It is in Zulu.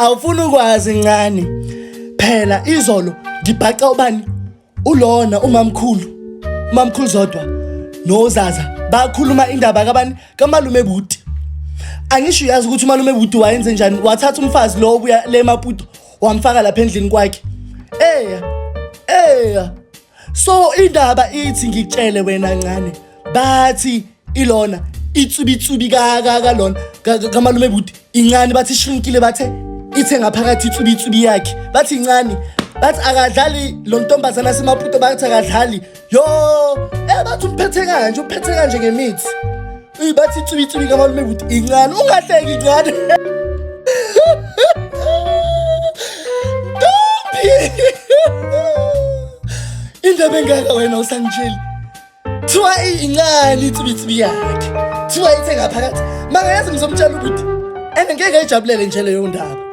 Awufuni ukwazi ncane. Phela izolo ngibhaca ubani? Ulona umamkhulu. Umamkhulu Zodwa noZaza bakhuluma indaba kabani? Kamalume Buti. Angisho uyazi ukuthi umalume Buti wayenze njani? Wathatha umfazi lo obuya le Maputo wamfaka lapha endlini kwakhe. Eya. Eya. So indaba ithi ngikutshele wena ncane bathi ilona itsubitsubi kalona kamalume buti incane bathi ishrinkile bathe ithe ngaphakathi itsubitsubi yakhe bathi incane bathi akadlali lo ntombazana semaputo bathi akadlali yo eh bathi umphethe kanje umphethe kanje ngemithi uyi bathi itsubitsubi kamalume buti incane ungahleki incane ntombi indaba engaka wena usangitsheli Thiwa incane itsibitsbi yakhe. Thiwa ithe ngaphakathi. Mangayazi ngizomtshela ukuthi and ngeke ayijabulele nje leyo ndaba.